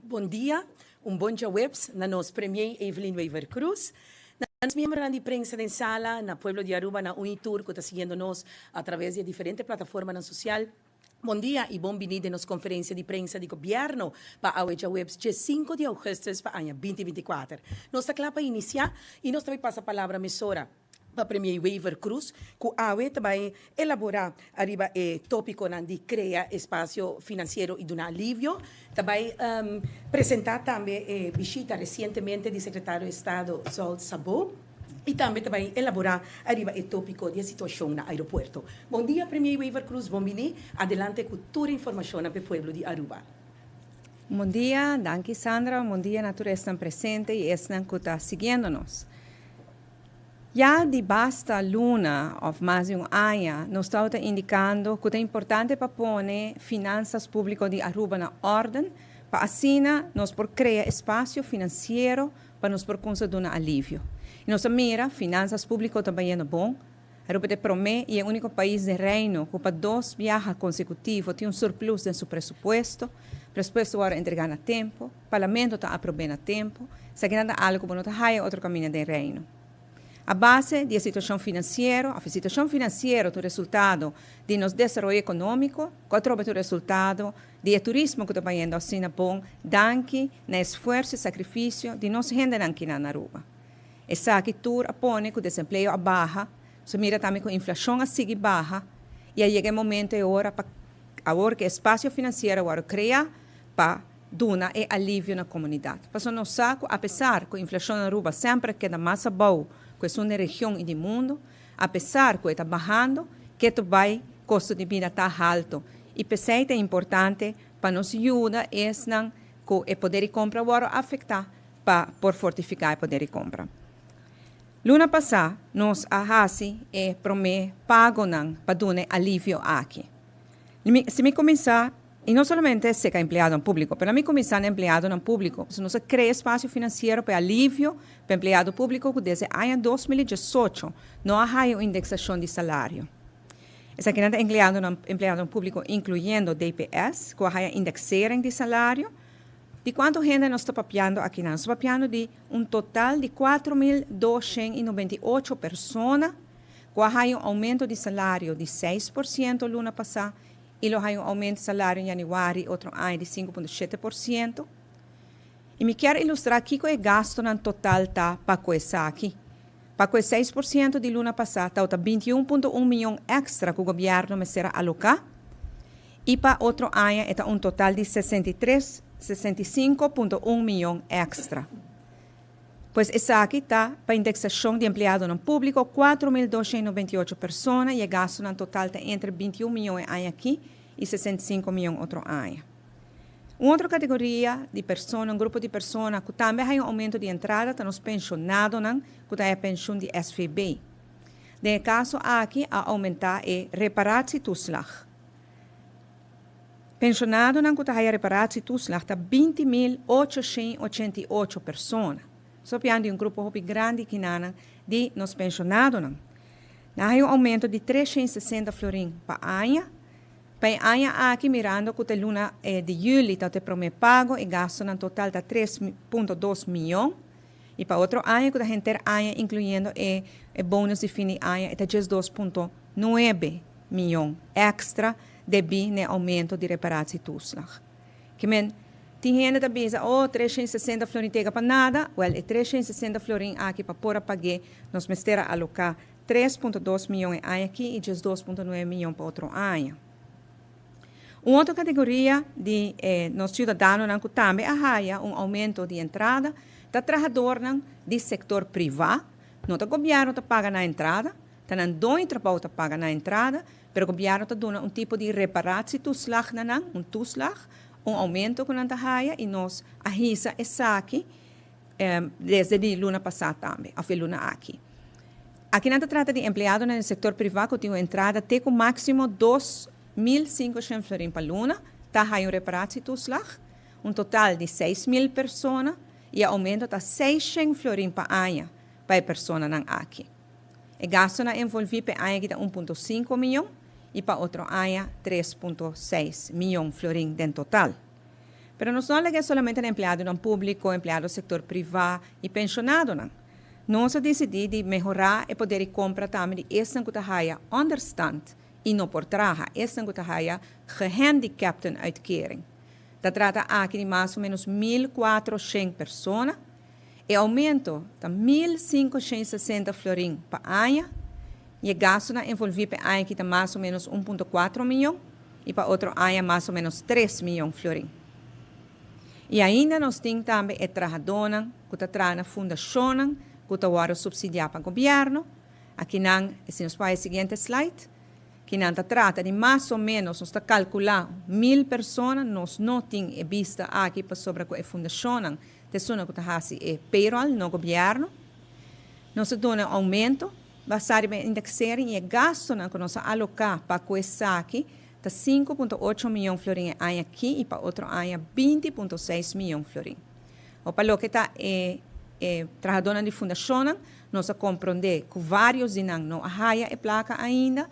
Bon dia, un bon djaweps na nos Premier Evelyn Wever-Croes, na nos miembronan di prensa den sala, na pueblo di Aruba, na un y tur cu ta siguiendo nos a traves di e diferente plataformanan social. Bon dia y bon bini den nos conferencia di prensa di Gobierno pa awe djaweps dje sinku di augustus pa aña binti 24. Nos ta cla pa inicia y nos ta bay pasa palabra mesora pa Premier Wever Croes cu awe ta bay elabora ariba e topiconan di crea espacio financiero y duna alivio. Ta bay presenta tambe e bishita recientemente di Secretario di Estado Zsolt Szabó y tambe ta bay elabora ariba e topico di e situacion na aeropuerto. Bon dia Premier Wever Croes, bon bini. Adelante cu tur e informacionnan pa e pueblo di Aruba. Bon dia, danki Sandra, bon dia na tur esnan presente y esnan cu ta siguiendo nos. Ya di basta luna of mas di un aña nos tabata indicando cu ta importante pa pone finanzas publico di Aruba na orden pa asina nos por crea espacio financiero pa nos por cunsa duna alivio. Y nos a mira finanzas publico ta bayendo bon. Aruba ta e prome y e unico pais den Reino cu pa dos biaha consecutivo tin un surplus den su presupuesto. Presupuesto worde entrega na tempo. Parlamento ta aprob'é na tempu, esakinan ta algu ku bo no ta haya otro kaminda den Reino. A base di e situashon finansiero òf e situashon finansiero ta un resultado di nos desaroyo ekonómiko, ku atrobe ta un resultado di e turismo ku ta bayendo asina bon danki na e esfuerso i sakrifisio di nos hendenan kinan na Aruba. Esaki tur a pone ku desempleo a baha, so mira tambe ku inflashon a sigui baha i a yega e momento e ora pa awor ku e espasio finansiero a wòrdu kreá pa duna e alivio na komunidat. Pasobra nos sa ku apesar ku inflashon na Aruba semper a keda mas abou ku esun den region i di mundu, apesar ku e ta bahando, ketu bai kosto di bida ta halto i p'esei ta importante pa nos yuda esnan ku e poder di kompra wòrdu afektá pa por fortifiká e poder di kompra. Luna pasá nos a hasi e promé pagonan pa duna e alivio aki. Si mi kuminsá I no solamente seka empleadonan públiko, pero ami kuminsá na empleadonan públiko, pasobra nos a krea espasio finansiero pa e alivio pa empleado públiko ku desde aña 2018 no a haya un indeksashon di salario. Esakinan ta empleadonan empleadonan públiko inkluyendo DPS ku a haya indeksering di salario. Di kuantu hende nos ta papiando akinan? Nos ta papiando di un total di 4298 persona ku a haya un oumento di salario di 6% luna pasá i lo haña un oumento di salario na yanüari otro aña di 5.7%. I mi kier ilustrá kiko e gastunan total ta pa ku esaki. Pa ku e 6% di luna pasá tabata 21.1 mion èkstra ku gobièrnu mester a aloká i pa otro aña e ta un total di 63, 65.1 mion èkstra. Pues esaki ta pa indeksashon di empleadonan públiko, 4298 persona i e gastunan total ta entre 21 mion e aña akí i 65 mion otro aña. Un otro kategoria di persona, un grupo di persona ku tambe a haña un oumento di entrada ta nos penshonadonan ku ta haña penshun di SVB. Den e kaso aki a oumentá e reparatietoeslag. Penshonadonan ku ta haya reparatietoeslag ta 20.888 persona. So pian di un grupo hopi grandi kinanan di nos penshonadonan. Nan haya un oumento di 360 florin pa aña. Pa e aña aki mirando ku ta e luna di yüli ta e promé pago, e gastunan total ta 3.2 mion. I pa otro aña ku ta henter aña inkluyendo e bonus di fin di aña e ta 12.9 mion èkstra debí na e oumento di reparatietoeslag. Ke men, tin hende ta bisa, oh, 360 florin tega pa nada. Wèl, e 360 florin aki pa por a pag'é nos mester a aloká 3.2 mion e aña aki i 12.9 mion pa otro aña. Un otro kategoria di e nos siudadanonan ku tambe a haya un oumento di entrada ta trahadornan di sektor privá. No ta gobièrnu ta paga nan entrada, ta nan doño trabou ta paga nan entrada, pero gobièrnu ta duna un tipo di reparatietoeslag na nan, un toeslag, un oumento ku nan ta haya i nos a hisa esaki desde di luna pasá tambe, òf e luna aki. Aki nan ta trata di empleadonan den sektor privá ku tin un entrada te ku máksimo 2500 florin pa luna, ta haya un reparatietoeslag, un total di 6000 persona, i e oumento ta 600 florin pa aña pa e personanan aki. E gastunan envolví pa e aña aki ta 1.5 mion i pa otro aña 3.6 mion florin den total. Pero nos no a laga solamente empleadonan publico, empleado sector priva y pensionadonan. Nos a dicidi di mehora e poder di compra tambe di esnan cu ta haya onderstand y no por traha, esnan cu ta haya gehandicapten uitkering. Ta trata aki di mas o menos 1400 persona. E aumento ta 1560 florin pa aña y e gastonan envolvi pa e aña aki ta mas o menos 1.4 miyon y pa otro aña mas o menos 3 miyon florin. Y ainda nos tin tambe e trahadonan cu ta traha na fundacionnan cu ta wordo subsidia pa gobierno. Akinan, si nos pone e siguiente slide, kinan ta trata di mas o menos, nos ta calcula 1000 persona. Nos no tin e bista aki pasobra cu e fundacionnan ta esunnan cu ta haci e payroll, no gobierno. Nos ta duna aumento basa riba e indexering y e gastonan cu nos a aloca pa cu esaki ta 5.8 miyon florin e aña aki y pa otro aña 20.6 miyon florin. O pa loke ta e trahadornan di fundacionnan, nos a compronde cu varios di nan no a haya e placa ainda.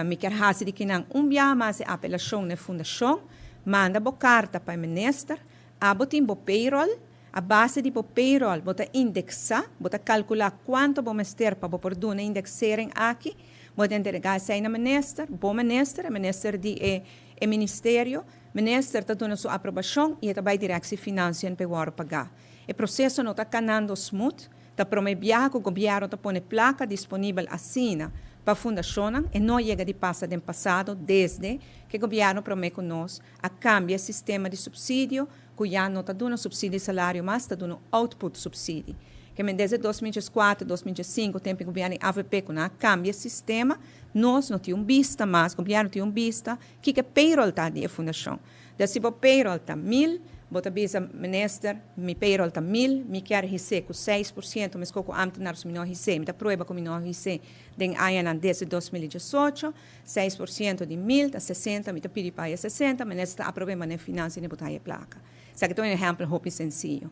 Mi kier haci di kinan un biaha mas e apelacion na e fundacion: manda bo carta pa e minister. Abo tin bo payroll, a base di bo payroll bo ta indexa, bo ta calcula cuanto bo mester pa bo por duna indexering aki, bo ta entrega esey na minister, bo minister, e minister di e ministerio, minister ta duna su aprobacion y e ta bay Directie Financiën pa e wordo paga. E proceso no ta canando smooth, ta prome biaha cu gobierno ta pone placa disponibel asina pa fundacionnan, e no yega di pasa den pasado desde cu gobierno prome cu nos a cambia e sistema di subsidio, cu ya no ta duna subsidio di salario mas, ta duna output subsidie. Kiermen desde 2004, 2005, tempo gobierno di AVP cu nan a cambia e sistema, nos no tin un bista mas, gobierno tin un bista, kico payroll ta di e fundacion. Dus si bo payroll ta 1000, bo ta bisa minister: "Mi payroll ta 1000, mi kier his'e cu 6%, mescos cu ambtenaar, mi no his'e, mi ta prueba cu mi no his'e den añanan desde 2018, 6% di 1000 ta 60, mi ta pidi pa 60" minister ta aproba na Financiën y bo ta e placa. Esaki ta un ehempel hopi sencillo.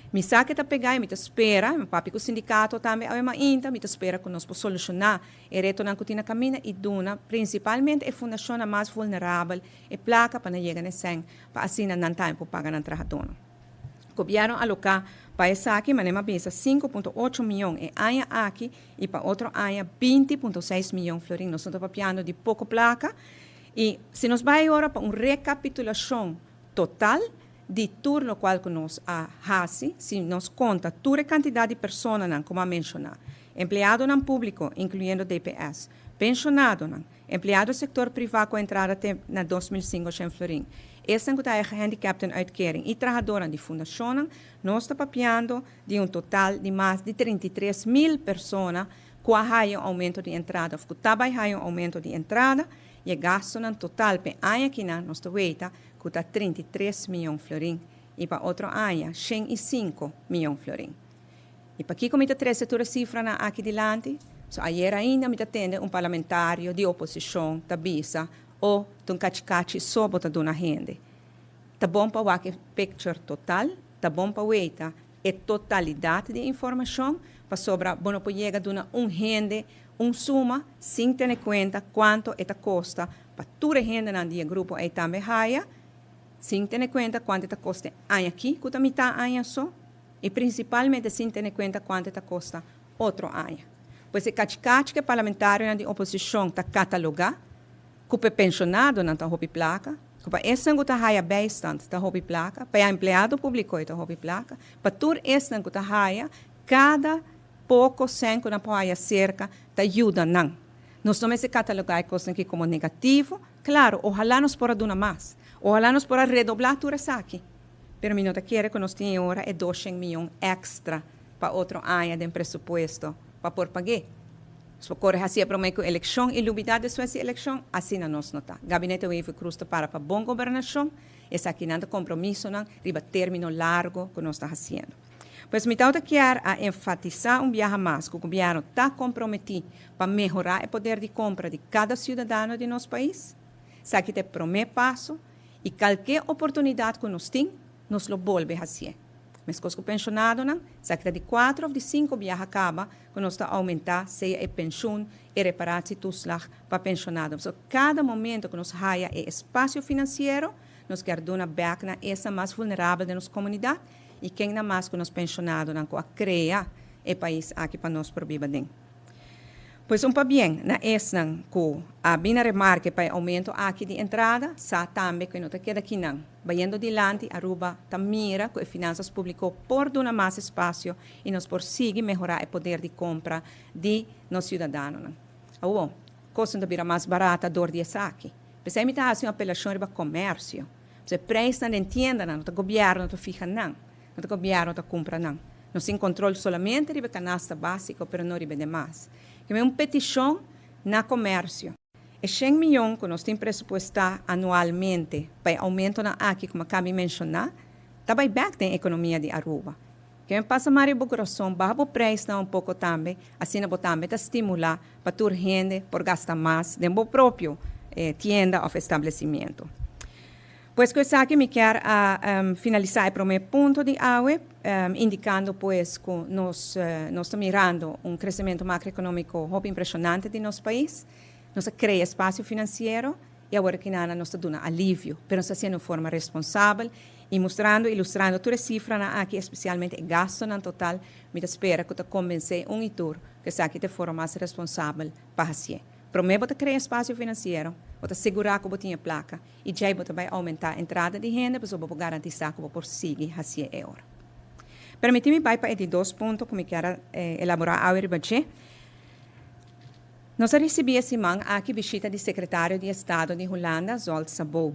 Mi sa cu ta pega y mi ta spera, mi papia cu sindicato tambe awe mainta, mi ta spera cu nos por soluciona e retonan cu tin na caminda y duna principalmente e fundacion mas vulnerabel e placa pa nan yega na cen, pa asina nan tambe por paga nan trahador. Gobierno a aloca pa esaki, manera mi a bisa, 5.8 miyon e aña aki y pa otro aña 20.6 miyon florin. Nos no ta papiando di poco placa y si nos bay awor pa un recapitulacion total di tur locual cu nos a hasi, si nos conta tur e cantidad di personanan, como a menciona, empleadonan publico, incluyendo DPS, pensionadonan, empleado sector priva cu entrada te na 2.500 florin, esnan cu ta gehandicapten uitkering y trahadornan di fundacion, nos ta papiando di un total di mas di 33 mil persona cu a haya un aumento di entrada, of cu ta bay haya un aumento di entrada, y e gastonan total pa e aña aki nos ta weita cu ta 33 miyon florin y pa otro aña 105 miyon florin. Y pakico mi ta trece tur e cifranan aki dilanti? So, ayera ainda mi ta tende un parlamentario di oposicion ta bisa: "O, ta un cachi so bo ta duna hende." Ta bon pa wak e picture total, ta bon pa weita e totalidad di informacion, pasobra bo no por yega duna un hende un suma sin tene cuenta cuanto e ta costa pa tur hendenan di grupo ey tambe haya, sin tene cuenta cuanto e ta costa aña aki, cu ta mitar aña so, y principalmente sin tene cuenta cuanto e ta costa otro aña. Pues e cachi cu parlamentario di oposicion ta cataloga, cu pa pensionadonan ta hopi placa, cu pa esnan cu ta haya bijstand ta hopi placa, pa empleado publico ta hopi placa, pa tur esnan cu ta haya, cada poco cen cu nan por haya cerca ta yuda nan. Nos no mester cataloga cos aki como negativo. Claro, ohala nos por a duna mas. Ohala nos por a redobla tur esaki. Pero mi no ta kere cu nos tin awor e 200 miyon extra pa otro aña di presupuesto pa por paga. So core haci prome cu eleccion y lubida despues di eleccion, asina nos no ta. Gabinete Wever Croes ta para pa bon gobernacion, esaki nan ta compromisonan riba termino largo cu nos ta haciendo. Pues mi ta kier a enfatisa un biaha mas cu gobierno ta comprometi pa mehora e poder di compra di cada ciudadano di nos pais. Esaki ta e prome paso y cualkier oportunidad cu nos tin, nos lo bolbe haci. Mescos cu pensionadonan, esaki ta di 4 of di 5 biaha caba cu nos ta aumenta sea e pensioen y reparatietoeslag pa pensionado. So, cada momento cu nos haya e espacio financiero, Nos kier duna bek na esnan mas vulnerabel den nos comunidad y kennan mas cu nos pensionadonan cu a crea e pais aki pa nos por biba aden. Pues un pabien na esnan cu a bin na remarke pa e aumento aki di entrada, sa tambe cu e no ta keda kinan. Bayendo dilanti, Aruba ta mira cu e finanzas publico por duna mas espacio y nos por sigui mehora e poder di compra di nos ciudadanonan. Awo, cosnan ta bira mas barata door di esaki. P'esey mi ta haci un apelacion riba comercio. Pues e prijsnan den tiendanan no ta gobierno ta fiha nan, no ta gobierno ta cumpra nan. Nos tin control solamente riba e canasta basico, pero no riba e demas. Keme un peticion na comercio. E shen miyon cu nos tin presupuesta anualmente pa e aumentonan aki cu mi a caba di menciona, ta bay bek den economia di Aruba. Keme pasa mas riba bo corazon, baha bo prijsnan un poco tambe, asina bo tambe ta stimula pa tur hende por gasta mas den bo propio tienda of establecimiento. Pues cu esaki mi kier a finalisa e prome punto di awe, indicando pues cu nos nos ta mirando un crecemento macroeconomico hopi impresionante di nos pais. Nos a crea espacio financiero y awor aki nana nos ta duna alivio, pero nos ta haciendo un forma responsabel y mustrando, ilustrando tur e cifranan aki, especialmente e gastonan total, mi ta spera cu ta convence un y tur cu esaki ta e forma mas responsabel pa hacié. Prome bo ta crea espacio financiero, bo ta segura cu bo tin e placa y djei bo ta bay aumenta entrada di hende pasobra bo por garantisa cu bo por sigui hacié e ora. Permiti mi bay pa e di dos punto cu mi kier a elabora awe riba dje. Nos a ricibi e siman aki bishita di Secretario di Estado di Hulanda, Zsolt Szabó.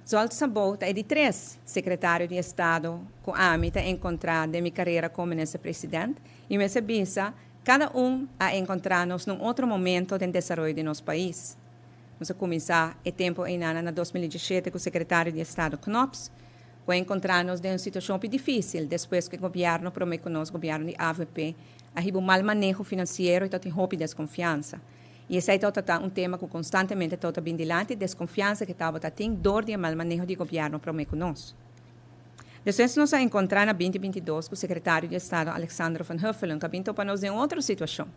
Zsolt Szabó ta e di tres Secretario di Estado cu ami ta encontra den mi carera como Minister President y mester bisa cada un a encontra nos na un otro momento den desaroyo di nos pais. Nos a cuminsa e tempo eynana na 2017 cu Secretario di Estado Knops, cu a encontra nos den un situacion hopi dificil despues cu e gobierno prome cu nos, gobierno di avp, a hiba un mal maneho financiero y tabatin hopi desconfiansa. Y esey tabata ta un tema cu constantemente tabata bin dilanti, desconfiansa cu tabata tin door di e mal maneho di gobierno prome cu nos. Despues nos a encontra na 2022 cu Secretario di Estado Alexandro van Huffelen cu a bin topa nos den otro situacion.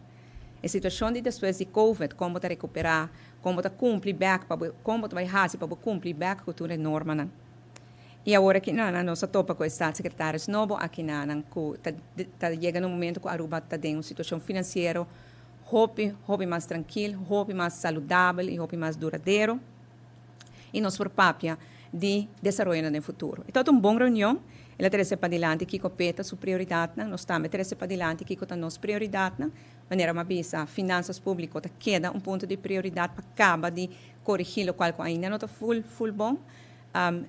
E situacion di despues di Covid, con bo ta recupera, con bo ta cumpli bek pa bo, con bo ta bay haci pa bo cumpli bek cu tur e normanan. Y awor aki nan nos a topa cu e staatssecretaris nobo aki nan cu ta ta yega na un momento cu Aruba ta den un situacion financiero hopi, hopi mas trankil, hopi mas saludabel y hopi mas duradero y nos por papia di desaroyonan den futuro. E tabata un bon reunion, el a trece padilanti kico p'e ta su prioridadnan, nos tambe trece padilanti kico ta nos prioridadnan. Manera mi a bisa, finanzas publico ta keda un punto di prioridad pa caba di corigi locual cu ainda no ta full, full bon.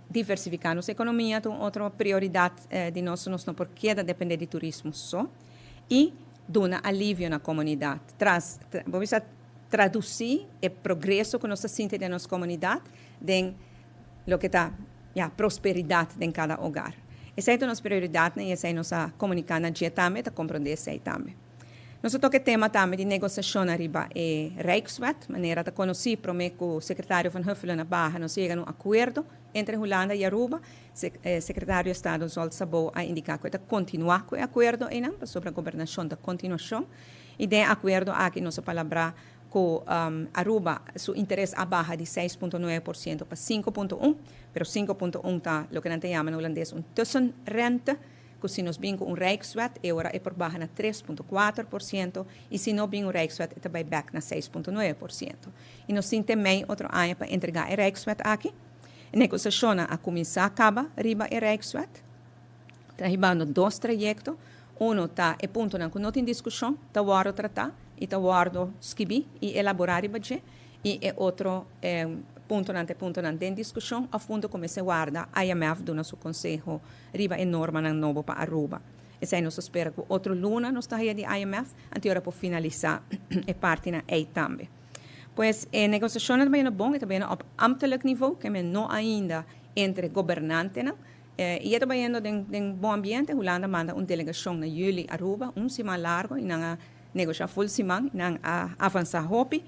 Diversifica nos economia ta un otro prioridad di nos, nos no por keda depende di turismo so. Y duna alivio na comunidad. Tras, bo bisa traduci e progreso cu nos ta sinti den nos comunidad den loke ta, ya, prosperidad den cada hogar. Esey ta nos prioridadnan y esey nos a comunica na dje tambe, ta comprende esey tambe. Nos a toca e tema tambe di negociacionnan riba e Rijkswet, manera ta conoci prome cu Secretario Van Huffelen a baha nos a yega na un acuerdo entre Hulanda y Aruba. Secretario di Estado Zsolt Szabó a indica cu e ta continua cu e acuerdo eynan pasobra gobernacion ta continuacion y den e acuerdo aki nos a palabra cu Aruba su interes a baha di 6.9% pa 5.1, pero 5.1 ta loke nan ta yama na Hulandes un tussenrente, cu si nos bin cu un Rijkswet e ora e por baha na 3.4% y si no bin un Rijkswet e ta bay bek na 6.9%. Y nos tin te mei otro aña pa entrega e Rijkswet aki. E negociacionnan a cuminsa caba riba e Rijkswet. Ta hibando dos trayecto. Uno ta e puntonan cu no tin discusion ta wordo trata y ta wordo skibi y elabora riba dje y e otro puntonan ta e puntonan den discusion of punto cu mester warda IMF duna su conseho riba e normanan nobo pa Aruba. Esey nos ta spera cu otro luna nos ta haya di IMF antes ora por finalisa e partinan ey tambe. Pues e negociacionnan ta bayendo bon, e ta bayendo op ambtelijk niveau, ke men no ainda entre gobernantenan. Y e ta bayendo den den bon ambiente. Hulanda manda un delegacion na juli Aruba, un siman largo, y nan a negocia full siman, y nan a avansa hopi.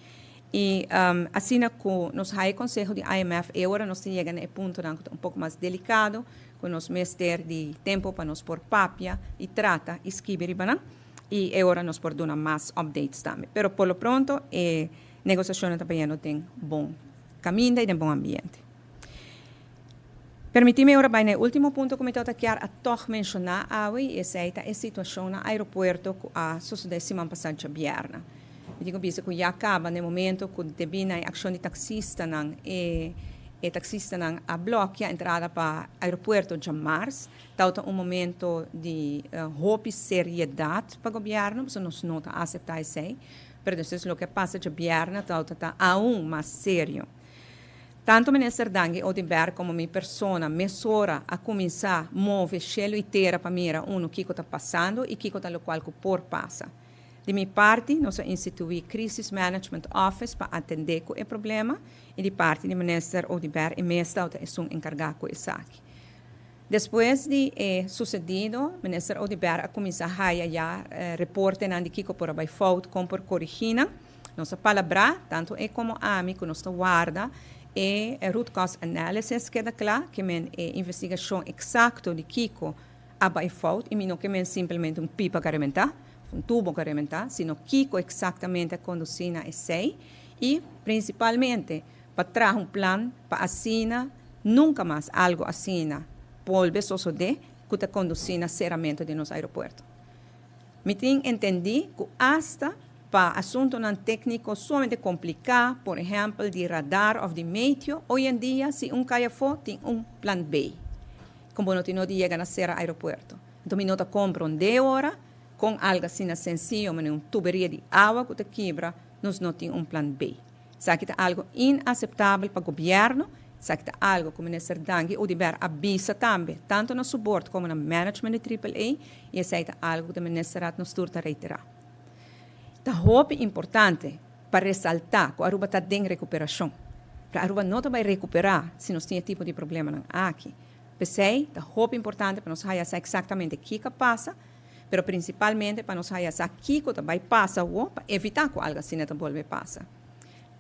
Y asina cu nos haya e conseho di IMF, e ora nos ta yega na e puntonan cu ta un poco mas delicado, cu nos mester di tempo pa nos por papia y trata y skibi riba nan, y e ora nos por duna mas updates tambe. Pero por lo pronto e negociacionnan ta bayendo den bon caminda y den bon ambiente. Permiti mi ora bay na e ultimo punto cu mi tabata kier a toch menciona awe y esey ta e situacion na aeropuerto cu a sucede siman pasa djabièrnè. Mi tin cu bisa cu ya caba na e momento cu debi na e accion di taxistanan e e taxistanan a blokia entrada pa aeropuerto djamars. Tabata un momento di hopi seriedad pa gobierno pasobra nos no ta acepta esey. Pero despues loke a pasa djabièrnè tabata ta aun mas serio. Tanto Minister Dangui Oduber como mi persona mesora a cuminsa move cielo y tera pa mira uno kico ta pasando y kico ta locual cu por pasa. Di mi parti nos a institui Crisis Management Office pa atende cu e problema y di parti di Minister Oduber e mes tawata esun encarga cu esaki. Despues di e sucedido Minister Oduber a cuminsa haya ya reportenan di kico por a bay fout, con por corigi nan. Nos a palabrá, tantu e komo ami, ku nos ta warda e root cause analysis keda kla, ke men e investigashon eksakto di kiko a bai fout, i mi no ke men simplemente un pipa ku a rementá, òf un tubo ku a rementá, sino kiko eksaktamente a kondusí na esei, i prinsipalmente pa traha un plan pa asina nunka mas algu asina bolbe sosodé ku ta kondusí na seramentu di nos aeropuerto. Mi tin entendí ku asta pa asuntunan tékniko sumamente kompliká, por ehèmpel di radar òf di meteo, hoy en dia si un kai afó tin un plan B. Kon bo no tin no di yega na sera aeropuerto. Anto mi no ta komprondé ora kon algu asina sensiyo manera un tuberia di awa ku ta kibra nos no tin un plan B. Esaki ta algo inaseptabel pa gobièrnu, esaki ta algo ku Minister Dangui Oduber a bisa tambe, tantu na su bord komo na management di Triple A, i esei ta algo ku de Ministerraad nos tur ta reiterá. Ta hopi importante pa resaltá ku Aruba ta den rekuperashon. Pero Aruba no ta bai rekuperá si nos tin e tipo di problemanan aki. P'esei ta hopi importante pa nos haya sa eksaktamente kiko a pasa, pero prinsipalmente pa nos haya sa kiko ta bai pasa awo pa evitá ku algu asina ta bolbe pasa.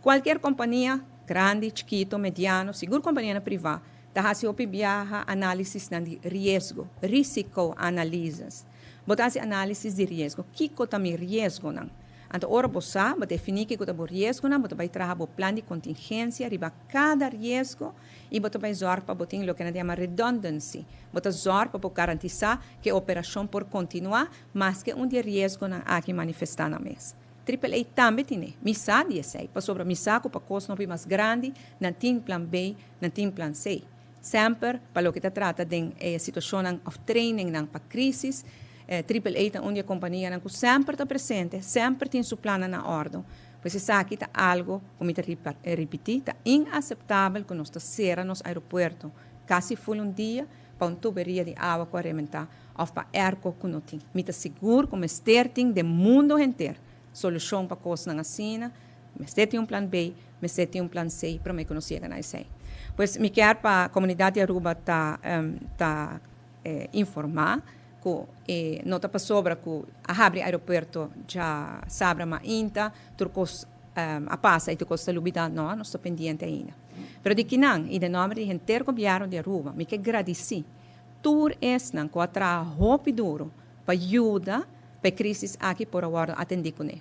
Kualkier kompania, grandi, chikito, mediano, sigur kompanianan privá, ta hasi hopi biaha análisisnan di riesgo, risicoanalyses. Bo ta hasi análisis di riesgo, kiko ta mi riesgonan? Anto ora bo sa, bo definí kiko ta bo riesgonan, bo ta bai traha bo plan di kontingensia riba kada riesgo i bo ta bai zòrg pa bo tin loke nan ta yama redundancy. Bo ta zòrg pa bo garantisá ku e operashon por kontinuá maske un di e riesgonan aki manifestá nan mes. Triple A tambe tine. Mi sa di esei, pasobra mi sa ku pa kos no hopi mas grandi, nan tin plan B, nan tin plan C. Semper pa loke ta trata den e situashonnan òf trainingnan pa krísis, Triple A ta un di e kompanianan ku semper ta presente, semper tin su plannan na òrdu. Pues esaki ta algo ku mi ta ripití, ta inaseptabel ku nos ta sera nos aeropuerto kasi ful un dia pa un tuberia di awa ku a rementá òf pa airco ku no tin. Mi ta sigur ku mester tin den mundo henter solushon pa kosnan asina, mester tin un plan B, mester tin un plan C promé ku nos yega na esei. Pues mi kier pa komunidat di Aruba ta ta informá ku e no ta pasobra ku a habri aeropuerto djasabra mainta tur kos a pasa i tur kos ta lubidá, no, nos ta pendiente ainda. Pero di kinan i den nòmber di henter gobièrnu di Aruba mi ke gradisí tur esnan ku a traha hopi duru pa yuda pa e krísis aki por a wòrdu atendí kuné.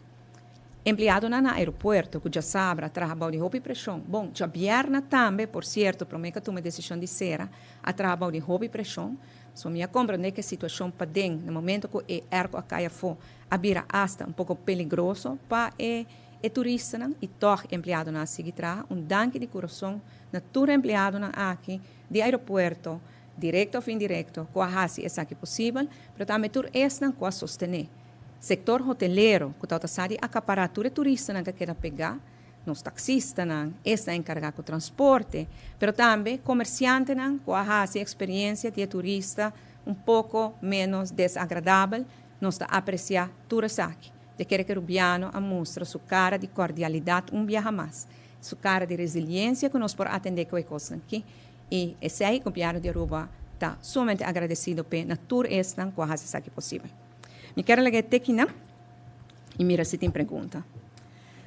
Empleadonan na aeropuerto ku djasabra a traha bou di hopi preshon, bon, djabièrnè tambe, por sierto, promé ku a tuma e desishon di sera, a traha bou di hopi preshon. So mi a komprendé ku e situashon paden na momento ku e airco a kai afó a bira asta un poko peligroso pa e e turistanan i tòg e empleadonan a sigui traha. Un danki di kurason na tur e empleadonan aki di aeropuerto, direkto òf indirekto, ku a hasi esaki posibel, pero tambe tur esnan ku a sostené. Sektor hotelero ku tabata sa di akapará tur e turistanan ku a keda pegá, nos taksistanan, esnan enkargá ku transporte, pero tambe komersiantenan ku a hasi e eksperensia di e turista un poko ménos desagradabel, nos ta apresiá tur esaki. Dje kere ku Rubiano a mustra su kara di kordialidat un biaha mas, su kara di resiliensia ku nos por atendé ku e kosnan aki. I esei Gobièrnu di Aruba ta sumamente agradesido p'e na tur esnan ku a hasi esaki posibel. Mi kier a laga e tekinan i mira si tin pregunta.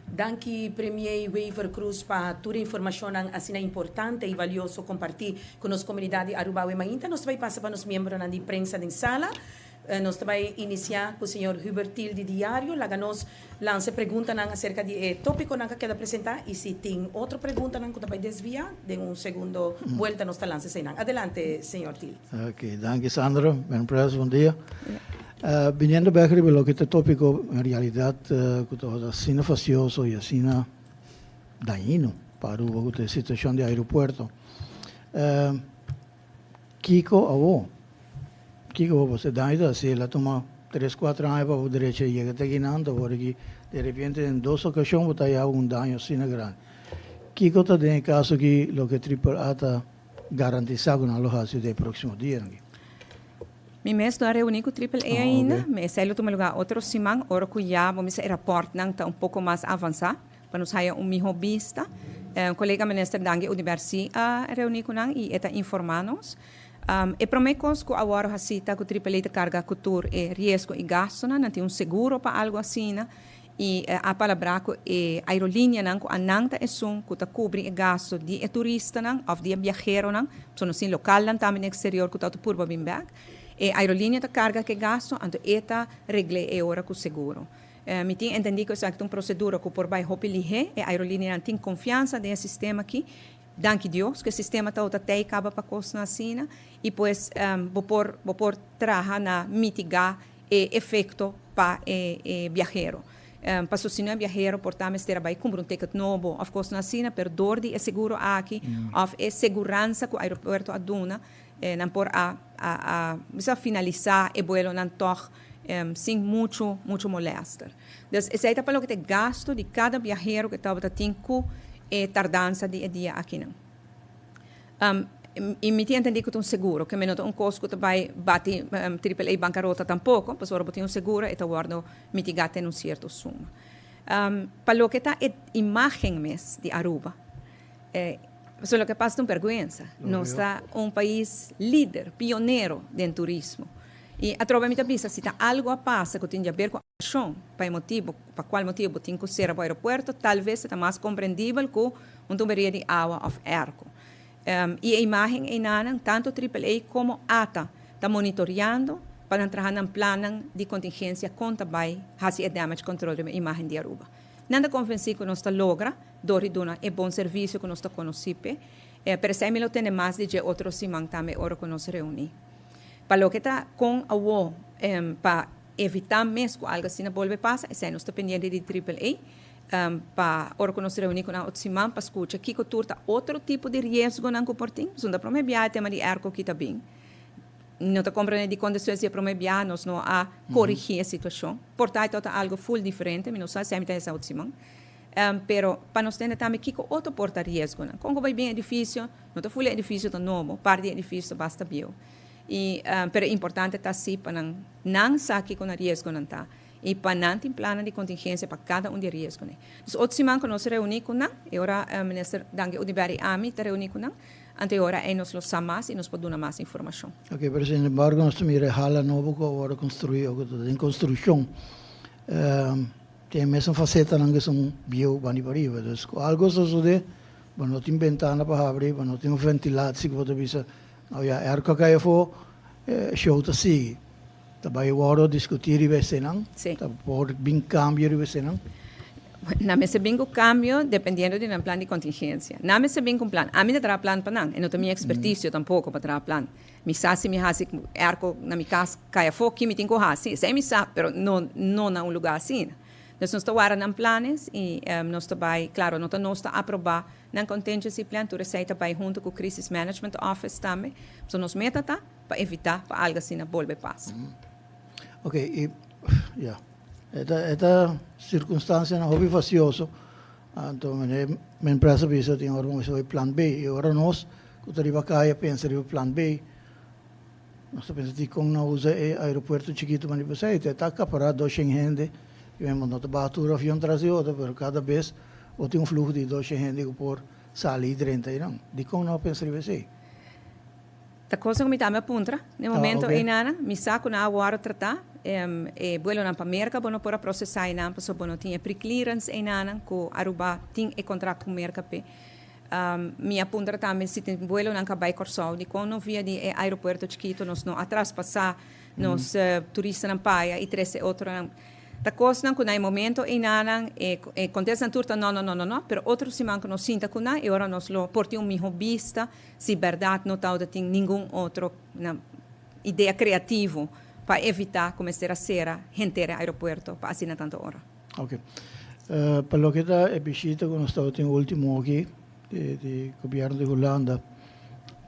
Danki Premier Wever Croes pa tur e informacionnan asina importante y valioso comparti cu nos comunidad di Aruba awe mainta. Nos ta bay pasa pa nos miembronan di prensa den sala. Nos ta bai inicia cu señor Hubert Thiel di Diario. Laga nos lansa e preguntanan acerca di e topiconan cu a keda presenta y si tin otro preguntanan cu ta bai desvia, den un segundo buelta nos ta lansa eseinan. Adelante, señor Thiel. Ok, danki Sandra. Madam President, bon dia. Biniendo bek riba loke ta e topico, en realidad cu ta asina fastioso y asina dañino pa Aruba cu ta e situacion di aeropuerto. Kiko awo? Kiko awo? Pasobra e daño ta hasi, el a tuma tres, kuater aña pa bo derecha yega te akinan, ta wòrdu ki derepente den dos okashon bo ta haya un daño asina grandi. Kiko ta den e kaso aki loke Triple A ta garantisá ku nan lo hasi den e próksimo dianan aki? Mi mes no a reuní ku Triple A ainda, mi esei lo tuma lugá otro siman ora ku ya bo mester e rapòrtnan ta un poko mas avansá. Pa nos haya un miho bista. Colega Minister Dangui Oduber si a reuni cu nan y e ta informa nos. E prome cos cu awor haci ta cu Triple A ta carga cu tur e riesgo y gastonan. Nan tin un seguro pa algo asina y a palabra cu e aerolineanan cu anan ta esun cu ta cubri e gasto di e turistanan of di e biaheronan, pasobra nos tin localnan tambe den exterior cu ta otro purba bin bek. E aerolinea ta carga cu e gasto anto e ta regle e ora cu seguro. Mi tin entendí ku esaki ta un prosedura ku por bai hopi lihé. E aerolíneanan tin konfiansa den e sistema akí. Danki Dios ku e sistema tabata tei kaba pa kosnan asina i pues bo por bo por traha na mitigá e efekto pa e e biahero. Pasobra si no e biahero por ta mester a bai kumpra un ticket nobo òf kosnan asina, pero dor di e seguro aki òf e seguransa ku aeropuerto a duna nan por a a a bisa finalisá e buelonan tòg sin muchu muchu molèster. Dus esei ta pa loke ta e gastu di kada biahero ku tabata tin ku e tardansa di e dia akinan. I mi tin entendí ku ta un seguro, ke mi no ta un kos ku ta bai bati Triple A bankarota tampoko, pasobra ora bo tin un seguro e ta wòrdu mitigá te na un sierto suma. Pa loke ta e imágen mes di Aruba, Pasobra loke pasa ta un berguensa. Nos ta un pais lider, pionero den turismo. I atrobe mi ta bisa si ta algo a pasa ku tin di haber ku aviashon, pa e motibu, pa kual motibu bo tin ku sera bo aeropuerto, talves e ta mas komprendibel ku un tuberia di awa òf airco. I e imágen einanan, tantu Triple A komo ata ta monitoriando pa nan traha nan plannan di kontingensia kon ta bai hasi e damage control riba e imágen di Aruba. Nan ta konvensí ku nos ta logra dor di duna e bon servisio ku nos ta konosí p'e. Pero esei mi lo tene mas di dje otro siman tambe ora ku nos reuní. Pa loke ta kon awo pa evitá mes ku algu asina bolbe pasa, esei nos ta pendiente di Triple A pa ora ku nos reuní ku nan otro siman pa skucha kiko tur ta otro tipo di riesgonan ku por tin. Pasobra ta promé biaha e tema di airco ki ta bin. No ta comprende dicon despues di e prome biaha nos no a corigi e situacion. Por ta e ta algo full diferente, mi no sa si ami ta hesa otro siman. Pero pa nos tende tambe kico otro por ta riesgonan. Con cu bay bin edificio, no ta full e edificio ta nobo, part di e edificio ta basta bieu. Y pero e importante ta si pa nan nan sa kico nan riesgonan ta y pa nan tin plannan di contingencia pa cada un di e riesgonan. Dus otro siman cu nos reuni cu nan, e ora Minister Dangui Oduber y ami ta reuni cu nan, Anto e ora ei nos lo sa mas i nos por duna mas informashon. Ok, pero sin embargo nos ta mira e hala nobo ku a wòrdu konstruí o ku ta den konstrukshon tin e mesun fasetanan ku esun bieu banda di pariba. Dus ku algu a sosodé bo no tin bentana pa habri, bo no tin un ventilatsie ku bo ta bisa nou ya airco a kai afó, e show ta sigui. Ta bai wòrdu diskutí riba eseinan? Ta por bin kambio riba eseinan? Nan mester bin ku kambio dependiendo di nan plan di kontingensia. Nan mester bin ku un plan. Ami ta traha plan pa nan. E no ta mi ekspertisio tampoko pa traha plan. Mi sa si mi hasi airco na mi kas kai afó ki mi tin ku hasi. Esei mi sa, pero no no na un lugá asina. Dus nos ta wara nan planes i nos ta bai, klaro no ta nos ta aprobá nan contingency plan, tur esei ta bai huntu ku Crisis Management Office tambe. So nos meta ta pa evitá pa algu asina bolbe pasa. Ok, i ya, e ta e ta sirkunstansianan hopi fasioso, anto mene mi empresa bisa tin ora bo mester bai plan B, i ora nos ku ta riba kaya pensa riba plan B, nos ta pensa dikon no usa e aeropuerto chikitu manera pasei, te ta akapará doshen hende, i mi no ta baha tur avion tras di otro, pero kada bes bo tin un fluho di doshen hende ku por sali i drenta einan, dikon no a pensa riba esei? Ta cosa cu mi tambe a puntra den momento eynan. Mi sa cu nan a worde trata. E buelonan pa Merca bo no por a procesa eynan pasobra bo no tin e pre-clearance eynan cu Aruba tin e contract cu Merca p'e. Mi a puntra tambe si tin vuelonan ku a bai Kòrsou, dikon no via di e aeropuerto chikitu nos no a traspasá nos turistanan pa aya i trese otronan. Ta kosnan ku na e momento einanan e e kontestanan tur ta no no no no no, pero otro siman ku nos sinta ku nan e ora nos lo por tin un mihó bista si bèrdat no tabata tin ningun otro na idea kreativo pa evitá ku mester a sera henter e aeropuerto pa asina tantu ora. Ok. Pa loke ta e bishita ku nos tabatin ultimo aki di di gobierno di Hulanda,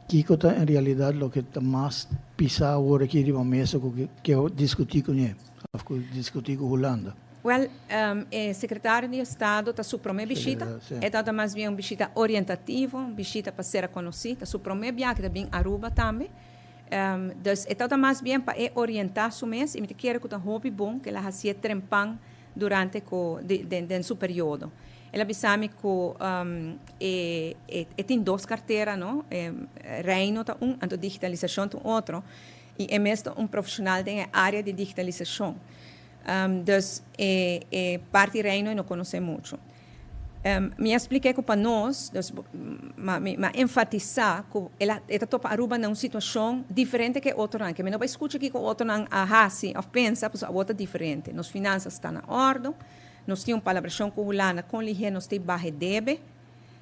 kiko ta en realidat loke ta mas pisá awor aki riba mesa ku ke diskutí kuné òf ku diskutí ku Hulanda? Wèl, e sekretario di estado ta su promé bishita. E tabata mas bien un bishita orientativo, un bishita pa sera konosí. Ta su promé biaha ku ta bin Aruba tambe. Dus e tabata mas bien pa e orientá su mes i mi ta kere ku ta hopi bon ku el a hasié trempan durante ku den su periodo. El a bisa mi ku e e tin dos kartera no, Reino ta un anto digitalisashon ta un otro i e mes ta un profeshonal den e área di digitalisashon. Dus e e parti Reino e no konosé muchu. Mi a splik'é ku pa nos, dus ma mi a enfatisá ku el a e ta topa Aruba na un situashon diferente ku e otronan, ke mi no bai skucha kiko otronan a hasi òf pensa, pasobra awor ta diferente. Nos finansas ta na òrdu, nos tin un palabrashon ku Hulanda kon lihé nos ta e baha e debe,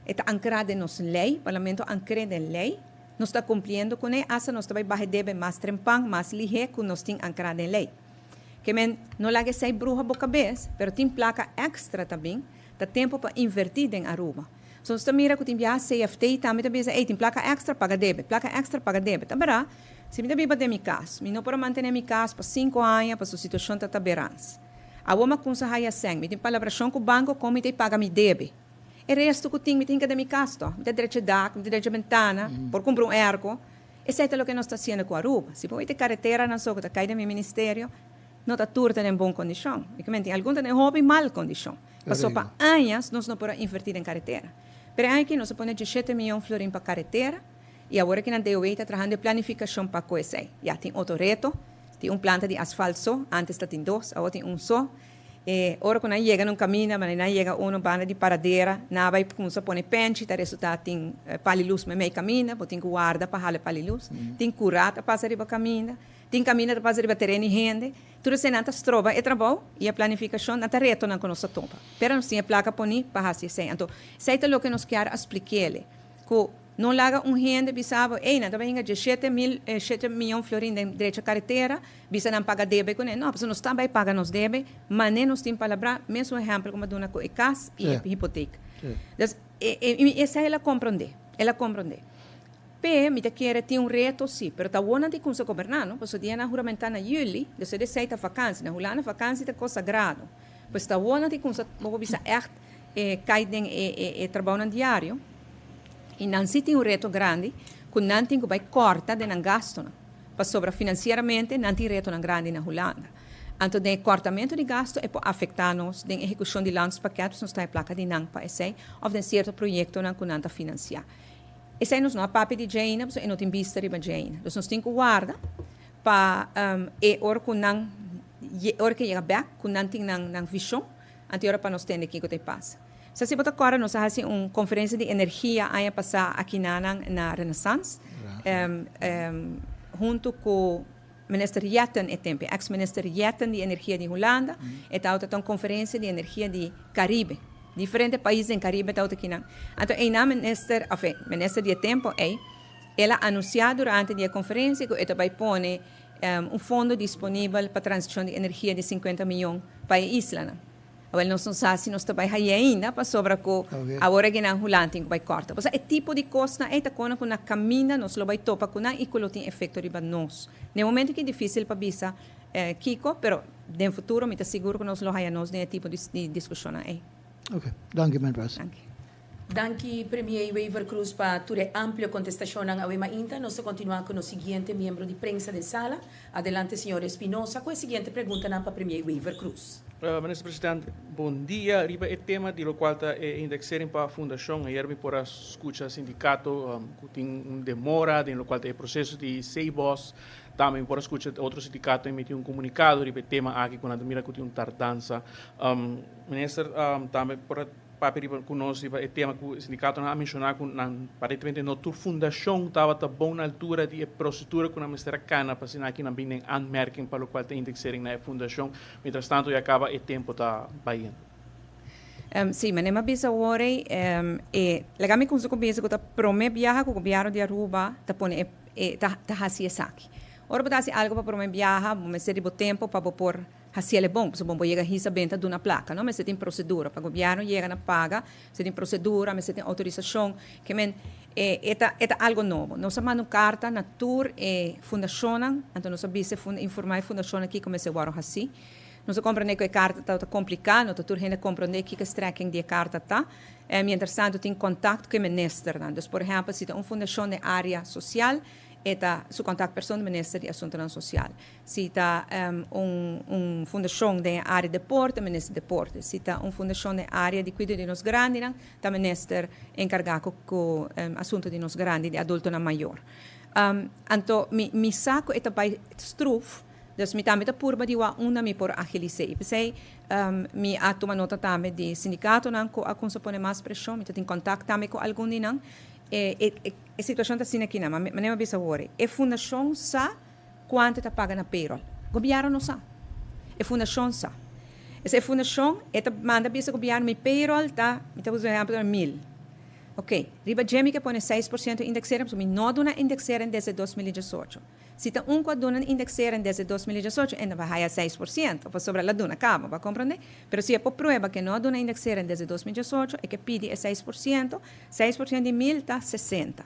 e ta ankrá den nos lei, Parlamento a ankr'é den lei, nos ta kumpliendo kuné, asta nos ta bai baha e debe mas trempan, mas lihé ku nos tin ankrá den lei. Ke men no laga esei bruha bo kabes, pero tin plaka extra ta bin, ta tempo pa inverti den Aruba. So nos ta mira ku tin biaha CFT tambe ta bisa, ey tin plaka extra, paga debe, plaka extra, paga debe. Ta bera, si mi ta biba den mi kas, mi no por a mantene mi kas pa sinku aña paso situashon ta ta berans. Awor mi a kumsa haya sèn, mi tin palabrashon ku banko kon mi ta paga mi debe. E resto ku tin mi ta hinka den mi kas to, mi ta drecha dak, mi ta drecha bentana, por kumpra un airco. Esei ta loke nos ta hasiendo ku Aruba. Si bo wit e kareteranan so ku ta kai den mi ministerio, no ta tur ta den bon kondishon. Mi ke menti, algun ta den hopi mal kondishon. Pasobra pa añas nos no por a invertí den karetera. Pero e aña aki nos a pone dieshete mion florin pa karetera i awor aki nan DOW ta trahando e planifikashon pa ku esei. Ya tin otro reto, tin un planta di asfalt so, antes ta tin dos, awor tin un so. E ora ku nan yega na un kaminda, manera nan yega uno banda di paradera, nan a bai kumsa pone penchi, ta resultá tin pali lus meimei kaminda, bo tin ku warda pa hala e pali lus. Tin kurá ta pasa riba kaminda, tin kaminda ta pasa riba teren di hende. Tur esei nan ta stroba e trabou i e planifikashon, nan ta retonan ku nos ta topa. Pero nos tin e plaka poní pa hasi esei. Anto, esei ta loke nos kier a splik'é, ku No laga un hende bisa bo, ey, nan ta bai hinga djeshete mil, shete miyon florin den drecha karetera, bisa nan paga debe kuné. No, pasobra nos ta bai paga nos debe, mané nos tin palabrá, mesun ehèmpel ku mi a duna ku e kas i e hipotek. Dus, e, e, i esei el a komprondé, el a komprondé. P'e, mi ta kere tin un reto sí, pero ta awor nan tin kumsa goberná, no? Pasobra dia nan huramentá na yüli, despues di esei ta vakansi. Na Hulanda vakansi ta kos sagrado. Pues ta awor nan tin kumsa, bo por bisa ègt, e kai den e, e, e trabounan diario. I nan si tin un reto grandi ku nan tin ku bai kòrta den nan gastunan, pasobra finansieramente nan tin retonan grandi na Hulanda. Anto den e kòrtamentu di gastu e por afektá nos den ehekushon di landspakket, pasobra nos ta haña plaka di nan pa esei, òf den sierto proyektonan ku nan ta finansiá. Esei nos no a papia di dje ainda pasobra e no tin bista riba dje ainda. Dus nos tin ku warda pa e ora ku nan ora ku e yega bèk ku nan tin nan vishon, anto e ora pa nos tende kiko ta e pasa. Sa si bo ta kòrda nos a hasi un konferensia di energia aña pasá aki nanan na Renaissance huntu ku Minister Jetten e tempu, ex Minister Jetten di Energia di Hulanda, e tabata ta un konferensia di energia di Karibe, diferente pais den Karibe tabata akinan. Anto einan Minister, òf e Minister di e tempu ei, el a anunsiá durante di e konferensia ku e ta bai pone un fondo disponibel pa transishon di energia di sinkuenta mion pa e islanan. Awel nos no sa si nos ta bai haye ainda pasobra ku awor aki nan Hulanda tin ku bai kòrta. Pasobra e tipo di kosnan ei ta kona ku na kaminda nos lo bai topa ku nan i ku lo tin efekto riba nos. Den e momento aki difisil pa bisa kiko, pero den futuro mi ta sigur ku nos lo haya nos den e tipo di diskushonnan ei. Oke, danki men pres. Danki. Danki Premier Wever Croes pa tur e amplio contestacionnan awe mainta. Nos ta continua cu nos siguiente miembro di prensa den sala. Adelante señor Espinosa cu e siguiente preguntanan pa Premier Wever Croes. Minister President, bon dia. Riba e tema di locual ta e indexering pa fundacion, ayer mi por a scucha sindicato cu tin un demora den locual ta e proceso di CBOS. Tambe mi por a scucha otro sindicato emiti un comunicado riba e tema aki cu nan ta mira cu tin un tardansa. Minister, tambe por a. papia riba ku nos riba e tema ku sindikatonan a menshoná ku nan aparentemente no tur fundashon tabata bon na altura di e prosedura ku nan mester a kana pa asina aki nan bin den aanmerking pa lokual ta indexering na e fundashon. Mientras tanto ya kaba e tempo ta bayendo. Si, manera mi a bisa awor ei, e laga mi kumsa ku bisa ku ta prome biaha ku gobièrnu di Aruba ta pone e e ta ta hasi esaki. Ora bo ta hasi algu pa prome biaha, bo mester di bo tempu pa bo por hasiel e bon, pasobra bo yega hisa benta duna plaka, no? Mester tin prosedura pa gobièrnu yega na paga, mester tin prosedura, mester tin outorisashon, ke men e e ta e ta algu nobo. Nos a manda un karta na tur e fundashonnan, anto nos a bisa e funda informá e fundashonnan kiko mester wòrdu hasí. Nos a komprendé ku e karta tabata kompliká, no ta tur hende a komprendé kiko e strekking di e karta ta. Mientrastantu tin kontakt ku e ministernan. Dus por ehèmpel si ta un fundashon den área sosial, e ta su kontaktperson ta minister di asuntunan sosial. Si ta un un fundashon den e área deporte, minister deporte. Si ta un fundashon den área di kuido di nos grandinan, ta minister enkargá ku ku asuntu di nos grandi, di adultonan mayor. Anto mi mi sa ku e ta bai struf, dus mi tambe ta purba di wak unda mi por agilis'é. I p'esei mi a tuma nota tambe di sindikatonan ku a kumsa pone mas preshon, mi ta tin kontakt tambe ku algun di nan. E e e situashon ta asina akinan, ma manera mi a bisa awor, e fundashon sa Kuantu ta paga na payroll? Gobièrnu no sa. E fundashon sa. Esei fundashon e ta manda bisa gobièrnu mi payroll ta, mi ta usa un ehèmpel, 1000. Oké, riba dje mi ke pone 6% indexering pasobra mi no a duna indexering desde 2018. Si ta un ku a duna indexering desde 2018 e no bai haya 6% pasobra el a duna kaba, bo a komprondé? Pero si e por prueba ku e no a duna indexering desde 2018 e ke pidi e 6%, 6% di 1000 ta 60.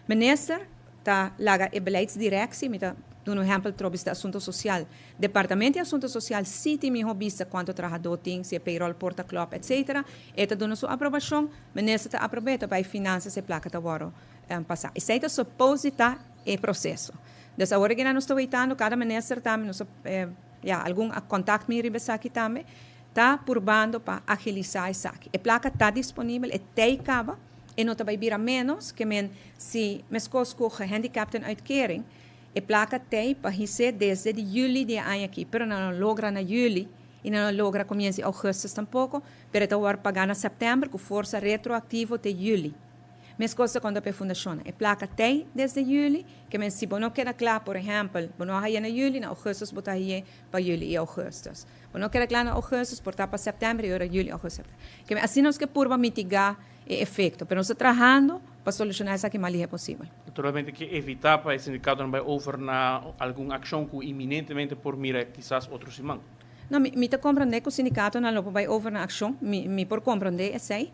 Minister ta laga e beleidsdirectie, mi ta duna un ehempel trobe di asunto social, departamento di asunto social si tin miho bista cuanto trahador tin, si e payroll por ta klop etc. E ta duna su aprobacion, minister ta aproba e ta bay finanzas e placa ta worde pasa. Esey ta suppose di ta e proceso. Dus awor aki nan nos ta waitando cada minister tambe, nos a ya algun a contact mi riba esaki tambe, ta purbando pa agilisa esaki. E placa ta disponibel, e tey caba. E no ta bai bira ménos, ke men si meskos ku gehandicaptenuitkering, e plaka tei pa his'é desde di yüli di e aña aki, pero nan no logra na yüli i nan no logra komienso di ougùstus tampoko, pero e ta wòrdu pagá na sèptèmber ku forsa retroaktivo te yüli. Meskos ta konta pa e fundashonnan. E plaka tei desde yüli, ke men si bo no keda kla, por ehèmpel, bo no a haye na yüli, na ougùstus bo ta haye pa yüli i ougùstus. Bo no keda kla na ougùstus, por ta pa sèptèmber i ora yüli, ougùstus, sèptèmber. Ke men asina nos ke purba mitigá e efecto, pero nos ta trahando pa soluciona esaki mas lihe posibel. Naturalmente ke evita pa e sindicatonan bai over na algun accion cu inminentemente por mira kisas otro siman. No, mi mi ta comprende cu sindicatonan lo por bai over na accion, mi mi por comprende esey.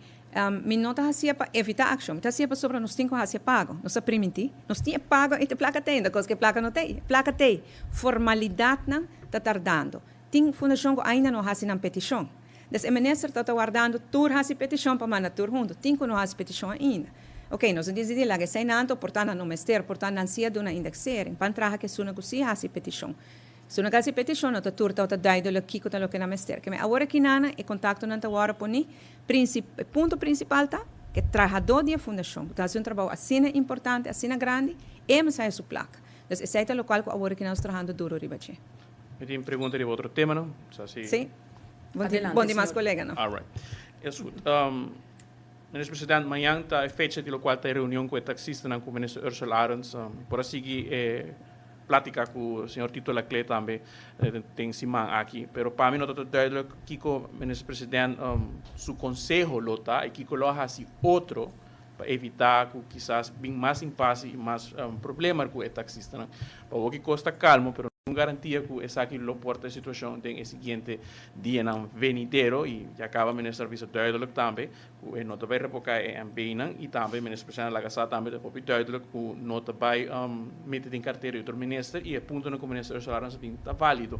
Mi no ta hacia pa evita accion, mi ta hacia pasobra nos tin cu haci e pago. Nos a priminti, nos tin e pago y e placa t'ey, ta cos cu e placa no t'ey. E placa t'ey, formalidadnan ta tardando. Tin fundacion cu ainda no haci nan peticion. Des e minister ta ta wardando tur haci peticion pa manda tur hunto. Tin cu no haci peticion ainda. Ok, nos a dicidi laga esey nan anto por ta nan no mester, por ta nan si a duna indexering. Pan traha cu esuna cu si haci peticion. Esuna cu haci peticion no ta tur ta ta duidelijk kico ta loke nan mester. Keme awor aki nana e contactonan ta worde poni. Princip, e punto principal ta cu e trahador di e fundacion cu ta haci un trabao asina importante, asina grandi, e mester haya su placa. Des esey ta locual cu awor aki nan ta trahando duro riba dje. Mi tin pregunta riba otro tema no? Sa si. Sí. Bon di, bon di mas colega no. All right. Es goed. Minister President, mañan ta e fecha di locual ta e reunion cu e taxistanan cu Minister Ursula Arends. Mi por a sigui e platica cu señor Tito Laclé tambe den siman aki. Pero pa mi no ta duidelijk kico Minister President su conseho lo ta y kico lo a haci otro pa evita cu kisas bin mas impasse y mas problema cu e taxistanan. Pa hoki cos ta calmo, pero no garantia cu esaki lo por ta e situacion den e siguiente dianan venidero y ya caba minister a bisa duidelijk tambe cu e no ta bay revoca e MBnan y tambe minister presidente a laga sa tambe ta hopi duidelijk cu no ta bay mete den cartera di otro minister y e puntonan cu minister Ursula Arends a tin ta valido.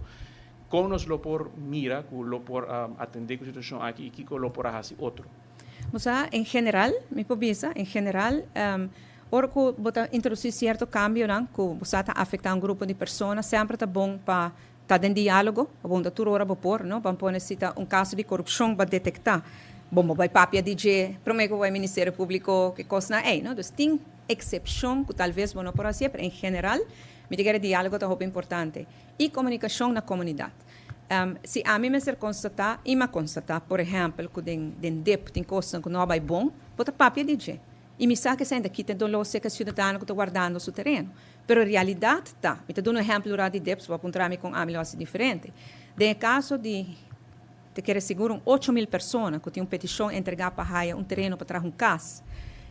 Con nos lo por mira cu lo por atende cu e situacion aki y kico lo por a haci otro? Bo sa, en general, mi por bisa, en general, ora ku bo ta introdusí sierto kambionan ku bo sa ta afektá un grupo di persona, semper ta bon pa ta den diálogo, pa bo ta tur ora bo por, no? Ban pone si ta un kaso di korupshon bo a detektá, bon bo bai papia di dje promé ku bo bai Ministerio Públiko, ke kosnan ei, no? Dus tin eksepshon ku talves bo no por hasié, pero en general mi ta kere diálogo ta hopi importante i komunikashon na komunidat. Si ami mester constata, y m'a constata, por ehempel, cu den dip tin cosnan cu no a bay bon, bo ta papia di dje. Y mi sa cu esey ta kita e dolor cerca e ciudadano cu ta wardando su tereno. Pero realidad ta, mi ta duna un ehempel ora di dip, so bo a puntra mi con ami lo haci diferente. Den e caso di, te kere sigur un 8000 persona cu tin un peticion entrega pa haya un tereno pa traha un cas.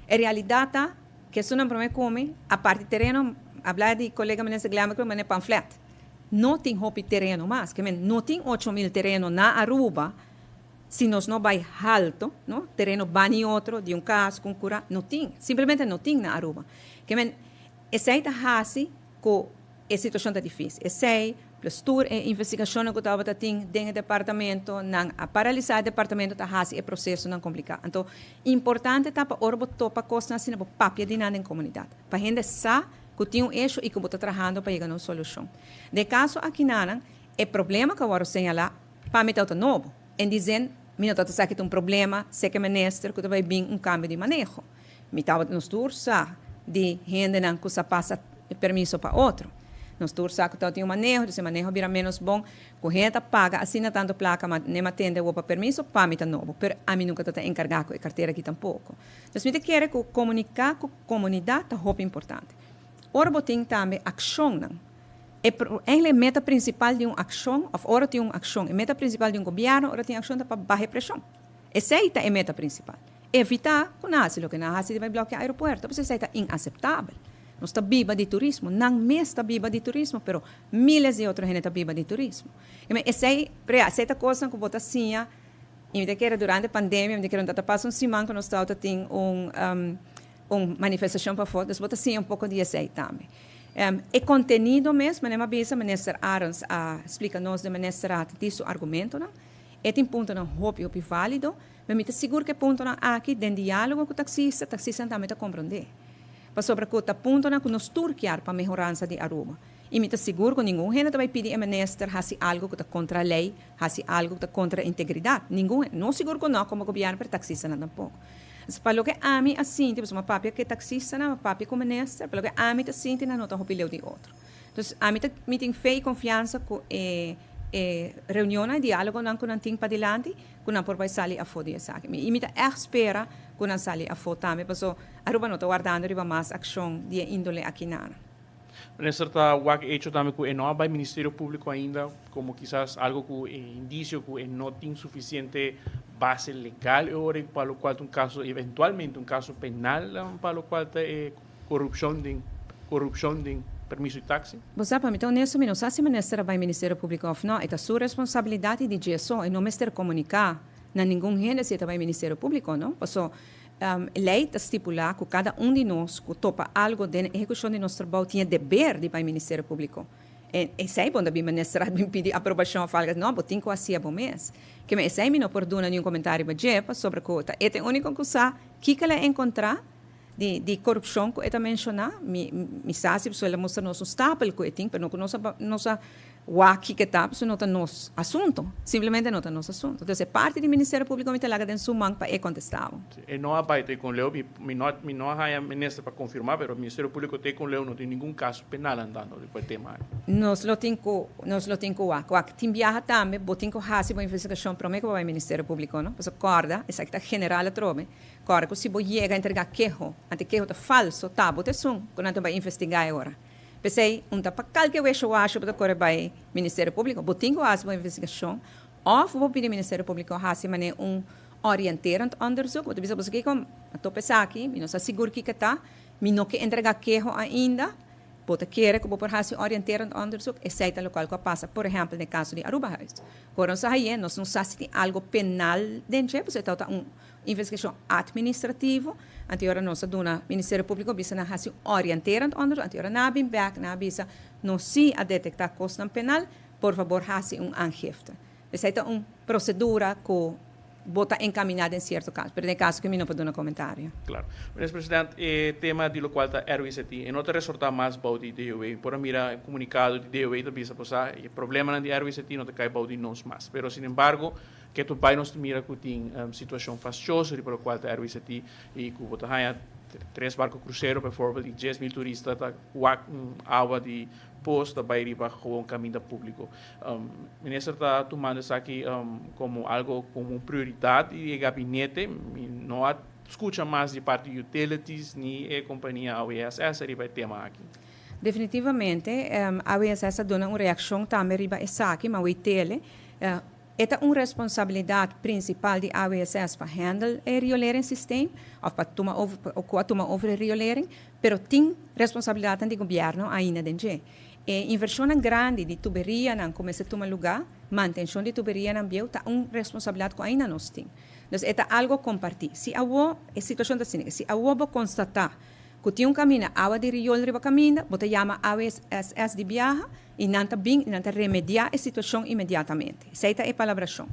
E realidad ta, cu esunnan prome cu mi, aparte tereno, habla di colega minister Glenbert Croes, mane pamflet. No tin hopi tereno mas. Ke men, no tin 8000 tereno na Aruba si nos no bai halto, no, tereno bani otro di un cas cu un cura, no tin. Simplemente no tin na Aruba. Ke men, esey ta haci cu e situacion ta dificil. Esey, plus tur e investigacionnan cu tabata tin den e departamento, nan a paralisa e departamento, ta haci e procesonan complica. Anto, importante ta pa ora bo topa cosnan asina, bo papia di nan den comunidad. Pa hende sa ku tin un esho i ku bo ta trahando pa yega na un solushon. Den e kaso akinanan, e problema ku a wòrdu señalá pa mi tabata nobo. En di zin, mi no tabata sa ki ta un problema seke minister ku ta bai bin un kambio di maneho. Mi tabata, nos tur sa di hendenan ku sa pasa permiso pa otro. Nos tur sa ku tabatin un maneho, dus e maneho a bira ménos bon. Ku hende ta paga asina tantu plaka ma ne matende awor pa permiso, pa mi ta nobo. Pero ami nunka tabata enkargá ku e kartera aki tampoko. Dus mi ta kere ku komuniká ku komunidat ta hopi importante. Ora bo tin tambe akshonnan, e eigenlijk e meta prinsipal di un akshon, òf ora tin un akshon, e meta prinsipal di un gobièrnu ora tin akshon ta pa baha e preshon. Esei ta e meta prinsipal. Evitá ku nan hasi loke nan a hasi di bai blòkia aeropuerto, pasobra esei ta inaseptabel. Nos ta biba di turismo, nan mes ta biba di turismo, pero míles di otro hende ta biba di turismo. Esei, esei ta kosnan ku bo ta siña. I mi ta kere durante pandemia, mi ta kere no ta pasa un siman ku nos tabata tin un un manifestashon pafó, dus bo ta siña un poko di esei tambe. E kontenido mes, manera mi a bisa, Minister Arends a splika nos den Ministerraad di su argumentonan. E tin puntonan hopi hopi válido, pero mi ta sigur ku e puntonan aki den diálogo ku taksista, taksistanan tambe ta komprondé. Pasobra ku ta puntonan ku nos tur kier pa mehoransa di Aruba. I mi ta sigur ku ningun hende ta bai pidi e minister hasi algu ku ta kontra lei, hasi algu ku ta kontra integridat. Ningun hende. No sigur ku no komo gobièrnu pero taksistanan tampoko. Entonces pa loke ami a sinti, pasobra mi a papia ku e taksistanan, mi a papia ku minister, pa loke ami ta sinti nan no ta hopi leu di otro. Entonces ami ta mi tin fe i konfiansa ku e e reunionnan, e diálogonan ku nan tin padilanti, ku nan por bai sali afó di esaki. I mi ta ègt spera ku nan sali afó tambe, pasobra Aruba no ta wardando riba mas akshon di e índole aki nan. Minister ta wak hecho tambe cu e no a bay Ministerio Publico ainda como kisas algo cu e indicio cu e no tin suficiente base legal e ora pa locual ta un caso eventualmente un caso penal pa locual ta e corrupcion den corrupcion den permiso di taxi. Bo sa, pa mi ta honesto, mi no sa si minister a bay Ministerio Publico of no. E ta su responsabilidad y di dje so. E no mester comunica na ningun hende si e ta bay Ministerio Publico, no. Paso Lei ta stipulá ku kada un di nos ku topa algu den ehekushon di nos trabou tin e deber di bai Ministerio Públiko. E esei bo no ta bin minister a bin pidi aprobashon òf algu, no, bo tin ku hasié bo mes. Keme esei mi no por duna niun komentario riba dje pasobra ku ta e ta e úniko ku sa kiko el a enkontrá di di korupshon ku e ta menshoná. Mi mi sa si pasobra el a mustra nos un stapel ku e tin, pero no ku nos a nos a Wak kiko ta, pasobra no ta nos asunto. Simplemente no ta nos asunto. Entonces e parti di Ministerio Publico mi ta laga den su man pa e contesta bo. E no a bai te con leu, mi no mi no a haña minister pa confirma, pero Ministerio Publico te con leu no tin ningun caso penal andando riba e tema aki. Nos lo tin cu nos lo tin cu wak. Wak, tin biaha tambe bo tin cu haci bo investigacion prome cu bo bai Ministerio Publico, no? Pasobra corda, esaki ta general atrobe, corda cu si bo yega a entrega keho, ante keho ta falso, ta bo ta esun cu nan ta bai investiga e ora. P'esei, un ta pa kalke wesho washo bo ta kore bai Ministerio Públiko. Bo tin ku hasi bo investigashon òf bo pidi Ministerio Públiko hasi manera un orienterend onderzoek. Bo ta bisa boso kiko, a topa esaki, mi no sa sigur kiko ta, mi no ke entregá keho ainda. Bo ta kere ku bo por hasi un orienterend onderzoek? Esei ta lokual ku a pasa, por ehèmpel, den e kaso di Arubahuis. Ora nos a haye, nos no sa si tin algu penal den dje, pasobra e tabata un Investigashon atministrativo, anto ora nos a duna Ministerio Públiko bisa nan hasi un orienterend onderzoek, anto ora nan a bin bèk nan a bisa nos sí a detektá kosnan penal, por fabor hasi un aangifte. Esei ta un prosedura ku bo ta enkaminá den sierto kaso, pero den e kaso aki mi no por duna komentario. Klaro. Minister President, e tema di lokual ta RWZT e no ta resortá mas bou di DOW. Por a mira e komunikado di DOW ta bisa por sa e problemanan di RWZT no ta kai bou di nos mas. Pero sinembargo, Ke tur bai nos ta mira ku tin situashon fastioso riba lokual ta RWZT i ku bo ta haña Tres barco crucero bijvoorbeeld y 10.000 turista ta wak un awa di pos ta bay riba gewoon caminda publico. Minister ta tumando esaki como algo como un prioridad di e gabinete. Mi no a scucha mas di parti utilities ni e compania AWSS riba e tema aki. Definitivamente, AWSS a duna un reaccion tambe riba esaki, ma wey tele. E ta un responsabilidad principal di AWSS pa handle e rioleringssysteem, of pa tuma over, cu a tuma over e riolering, pero tin responsabilidadnan di gobierno ainda den dje. E inversionnan grandi di tuberianan cu mester tuma luga, mantencion di tuberianan bieu, ta un responsabilidad cu ainda nos tin. Dus e ta algo comparti. Si awo, e situacion ta asina, si awo bo constata cu tin un caminda awa di riol riba caminda, bo ta yama AWSS di biaha y nan ta bin y nan ta remedia e situacion inmediatamente. Esey ta e palabracion.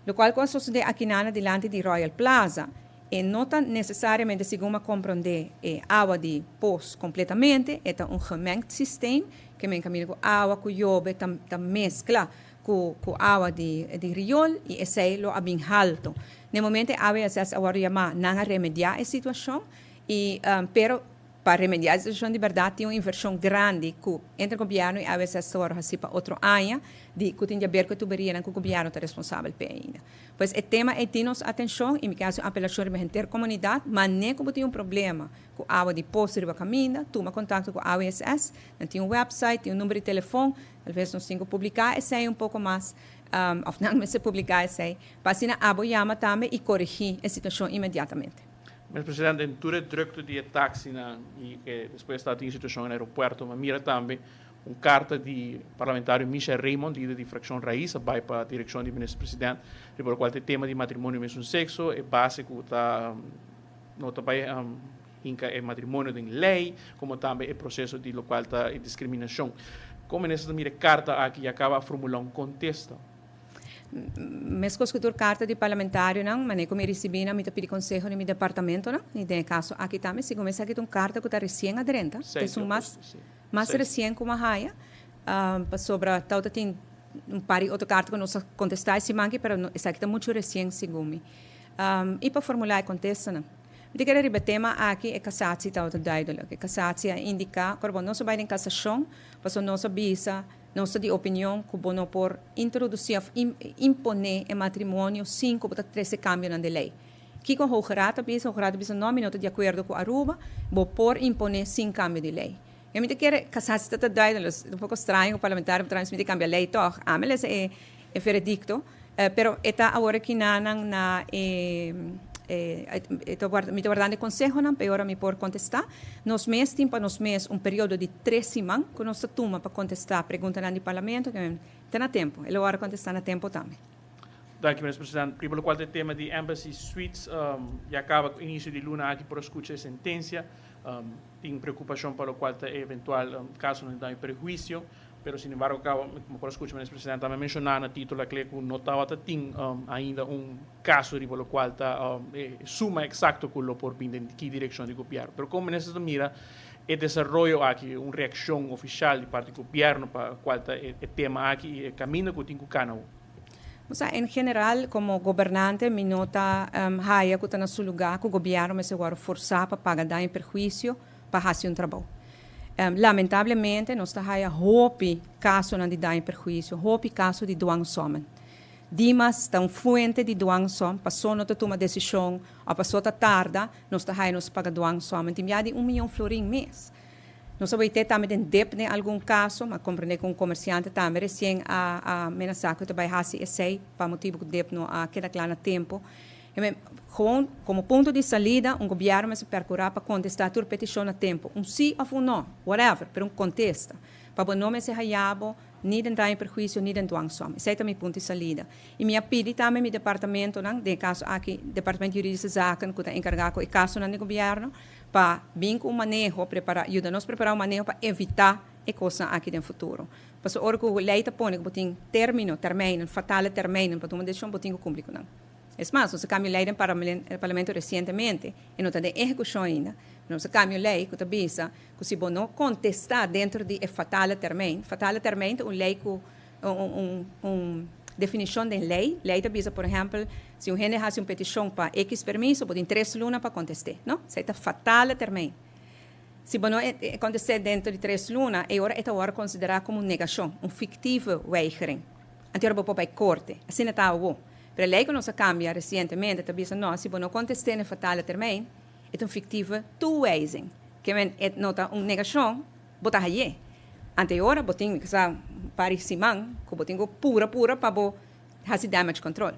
Locual cu a sosode akinana dilanti di Royal Plaza, e no ta necesariamente, segun mi a comprende, e awa di pos completamente, e ta un gemengd systeem, ke men caminda cu awa cu yobe ta mezcla cu awa di riol y esey lo a bin halto. Na e momento e AWSS a wordo yama, nan a remedia e situacion y pero pa remedia e situacion di berdad tin un inversion grandi cu entre gobierno y AWSS ta wordo haci pa otro aña di cu tin di haber cu e tuberianan cu gobierno ta responsabel p'e ainda. Pues e tema ey tin nos atencion y mi ke haci un apelacion riba henter comunidad, mane cu bo tin un problema cu awa di pozo riba caminda, tuma contacto cu AWSS, nan tin un website, tin un number di telefon, tal ves nos tin cu publica esey un poco mas, of nan mester publica esey, pa asina abo yama tambe y coregi e situacion inmediatamente. Meneer Presidente, den tur e drukte di e taxinan y e despues ta tin situacion en aeropuerto, ma mira tambe un carta di parlamentario Michel Raymond, lider di fraccion Raiz, a bay pa direccion di Minister President, riba locual ta e tema di matrimonio mesun sexo, e base cu ta no ta bay hinca e matrimonio den ley, como tambe e proceso di locual ta e discriminacion. Con Minister ta mira e carta aki y a caba a formula un contesta? Meskos ku tur karta di parlamentarionan, manera ku mi risibí nan, mi ta pidi konseho di mi departamentonan, i den e kaso aki tambe, segun esaki ta un karta ku ta resien a drenta, ta esun mas mas resien ku mi a haya, pasobra tawata tin un par di otro karta ku nos a kontestá e siman aki, pero esaki ta muchu resien segun mi. I pa formulá e kontestanan. Mi ta kere riba e tema aki e kasatsi tawata duidelik. E kasatsi a indiká, kor bo nos a bai den kasashon, pasobra nos a bisa, Nos ta di opinion ku bo no por introdusí òf imponé e matrimonio sin ku bo ta trese kambionan den lei. Kiko Hoge Raad ta bisa? Hoge Raad ta bisa, No, mi no ta di akuerdo ku Aruba, bo por imponé sin kambio di lei. I mi ta kere, kasá si ta ta duidelijk, ta un poko straño ku parlamentario por transmití kambia lei tòg. Ami lesa e veredikto, pero e ta awor aki nanan na e. E ta warda, mi ta wardando e konsehonan pa e ora mi por kontestá. Nos mes tin pa nos mes un periodo di tres siman ku nos ta tuma pa kontestá preguntanan di Parlamento, ke ta na tempu. E lo wòrdu kontestá na tempu tambe. Danki, Minister President. Riba lokual ta e tema di Embassy Suites, ya kaba ku inisio di luna aki por a skucha e sentensia. Tin preokupashon pa lokual ta e eventual kasonan di daño prehuisio. Pero sin embargo caba mi por a scucha Minister Presidente tambe menciona na titulo akle cu no tabata tin ainda un caso riba locual ta e suma exacto cu lo por bin den ki direccion di gobierno. Pero como Minister ta mira e desaroyo aki, un reaccion oficial di parti gobierno pa cual ta e tema aki y e caminda cu tin cu cana awo? Bo sa, en general como gobernante mi no ta haya cu ta na su lugar cu gobierno mester worde forsa pa paga daño y perhuicio pa haci un trabou. Lamentablemente nos ta haya hopi casonan di daño y perhuicio, hopi caso di dwangsommen. Dimas ta un fuente di dwangsom, paso no ta tuma decision of paso ta tarda, nos ta haya nos paga dwangsommen. Tin bia di un miyon florin mes. Nos a wete tambe den dip den algun caso, ma comprende cu un comerciante tambe recien a a menasa cu e ta bay haci esey pa motibo cu dip no a keda cla na tempo. Gewoon como punto di salida un gobierno mester percura pa contesta tur peticion na tempo. Un si of un no, whatever, pero un contesta. Pa bo no mester haya bo ni den daño y perhuicio ni den dwangsom. Esey ta mi punto di salida. Y mi a pidi tambe mi departamentonan, den e caso aki Departamento Juridische Zaken cu ta encarga cu e casonan di gobierno, pa bin cu un maneho prepara, yuda nos prepara un maneho pa evita e cosnan aki den futuro. Pasobra ora cu ley ta pone cu bo tin termino, termijnen, fatale termijnen pa tuma decision, bo tin cu cumpli cu nan. Es mas, nos a cambia ley den Parlamento recientemente, e no ta den ehecucion ainda, pero nos a cambia un ley cu ta bisa cu si bo no contesta dentro di e fatale termijn, fatale termijn ta un ley cu un. definicion den ley. Ley ta bisa, por ehempel, si un hende haci un peticion pa X permiso, bo tin 3 luna pa contesta, no? Esey ta fatale termijn. Si bo no contesta dentro di 3 luna, e ora e ta wordo considera como un negacion, un fictieve weigering. Anto bo por bay corte. Asina ta awo. Pero e ley cu nos a cambia recientemente, ta bisa no, si bo no contesta den fatale termijn, e ta un fictieve toewijzing. Kiermen e no ta un negacion, bo ta haye. Anto ora bo tin cu sa par di siman, cu bo tin cu pura pura pa bo haci damage control.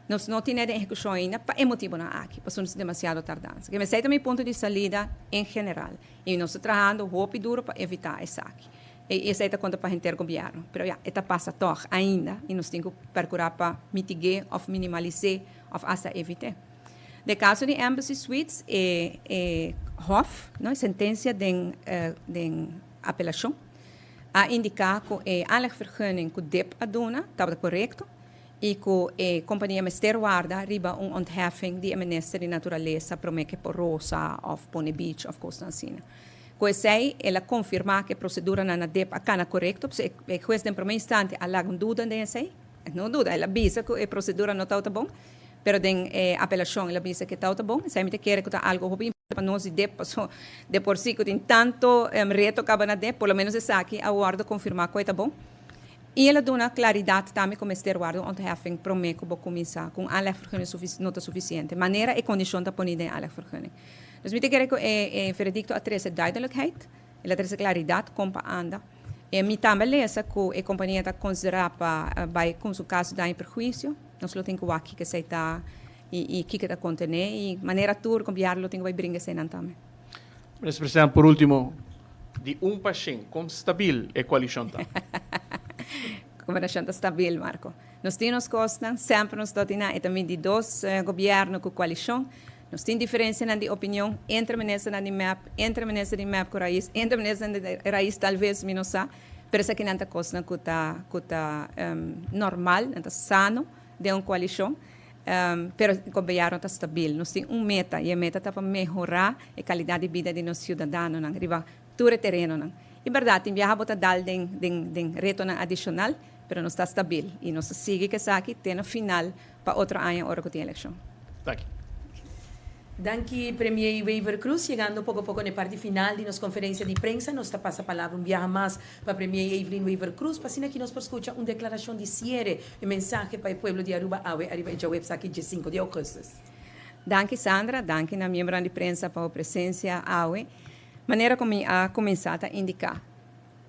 Nos no tin e ehecucion ainda pa e motibonan aki, pasobra ta demasiado tardansa. Kiermen esey ta mi punto di salida en general. Y nos ta trahando hopi duro pa evita esaki. Y esey ta conta pa henter gobierno. Pero ja, e ta pasa toch ainda y nos tin cu percura pa mitiga of minimalisa of hasta evita. Den caso di Embassy Suites, e Hof, no, sentencia den apelacion, a indica cu e aanlegvergunning cu DIP a duna tabata corecto y cu e compania mester warda riba un ontheffing di minister di naturalesa prome cu por rosa of pone beach of cos asina. Cu esey, el a confirma cu e procedura na DIP a cana corecto, e hues den prome instante a laga un duda den esey, no duda, el a bisa cu e procedura no ta bon, pero den apelacion el a bisa cu ta bon. Esey mi ta kere cu ta algo hopi pa nos di DIP, paso di por si cu tin tanto reto caba na DIP, por lo menos esaki a wordo confirma cu ta bon. Y el a duna claridad tambe cu mester warda ontheffing prome cu bo cuminsa cu aanlegvergunning no ta suficiente. Manera e condicion ta poni den aanlegvergunning. Dus mi ta kere cu e veredicto a trece duidelijkheid, el a trece claridad con pa anda. Y mi tambe a lesa cu e compania ta considera pa bay cu su caso daño y perhuicio. Nos lo tin cu wak kico esey ta y kico ta contene y manera tur gobierno lo tin cu bay bringa esey nan tambe. Minister Presidente, por ultimo, di 1 pa 100, con stabil e coalicion ta? Coalicion ta stabil, Marco. Nos tin cosnan, semper nos tin y tambe di dos gobierno cu coalicion. Nos tin diferencia di opinion entre minister di MEP, entre minister di MEP cu Raiz, entre minister di Raiz talves mi no sa, pero esaki nan ta cosnan cu ta normal, nan ta sano di un coalicion. Pero e gobierno ta stabil. Nos tin un meta y e meta ta pa mehora e calidad di bida di nos ciudadanonan, riba tur terenonan. E berdad, tin biaha bo ta dal den retonan adicional, pero nos ta stabil y nos ta sigui cu esaki te na final pa otro aña ora cu tin eleccion. Danki. Danki, Premier Wever Croes. Yegando poco poco na parti final di nos conferencia di prensa, nos ta pasa palabra un biaha mas pa Premier Evelyn Wever Croes, pa asina cu nos por scucha un declaracion di cierre y mensahe pa e pueblo di Aruba awe, ariba e diahuebs aki, 5 di augustus. Danki, Sandra, danki na miembro di prensa pa e presencia awe. Manera con a cuminsa ta indica,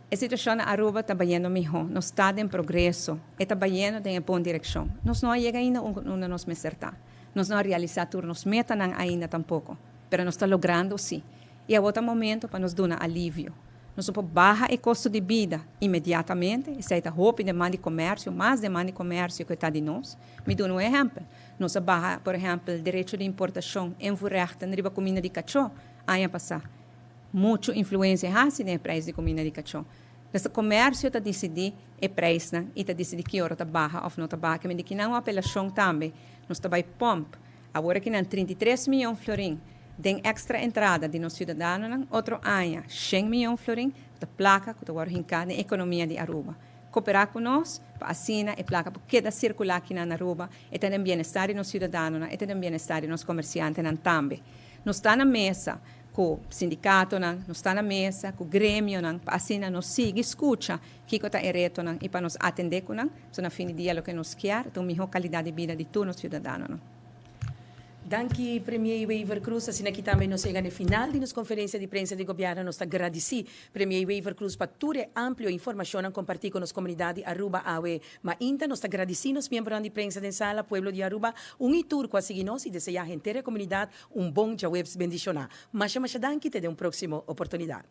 e situacion na Aruba ta bayendo miho, nos ta den progreso, ta bayendo den bon direccion. Nos no a yega ainda unda nos mester ta. Nos no a realisa tur nos metanan ainda tampoco, pero nos ta logrando si. Y awor ta momento pa nos duna alivio. Nos por baha e costo di bida inmediatamente, esey ta hopi demanda di comercio, mas demanda di comercio cu ta di nos. Mi duna un ehempel. Nos a baha, por ehempel, derecho di importacion, invoerrechten riba cuminda di cacho, aña pasa. Mucho influencia haci den prijs di cuminda di cacho. Dus e comercio ta dicidi e prijsnan y ta dicidi ki ora ta baha of no ta baha. Kiermen aki nan un apelacion tambe. Nos ta bay pomp. Awor aki nan 33 miyon florin den extra entrada di nos ciudadanonan, otro aña 100 miyon florin, ta placa cu ta wordo hinca den economia di Aruba. Coopera cu nos, pa asina e placa keda circula aki na Aruba, y ta den bienestar di nos ciudadanonan, y ta den bienestar di nos comerciantenan tambe. Nos ta na mesa cu sindicatonan, nos ta na mesa cu gremionan, pa asina nos sigui scucha kico ta e retonan y pa nos atende cu nan, so na fin di dia loke nos kier, ta un miho calidad di bida di tur nos ciudadanonan. Danki, Premier Wever Croes. Asina aki tambe nos a yega na final di nos conferencia di prensa di gobierno. Nos ta gradici Premier Wever Croes pa tur e amplio informacion comparti cu nos comunidad di Aruba awe. Mainta nos ta gradici nos miembronan di prensa den sala, pueblo di Aruba, un y tur cu a sigui nos y desea henter e comunidad un bon diahuebs bendiciona. Masha masha danki, te den un proximo oportunidad.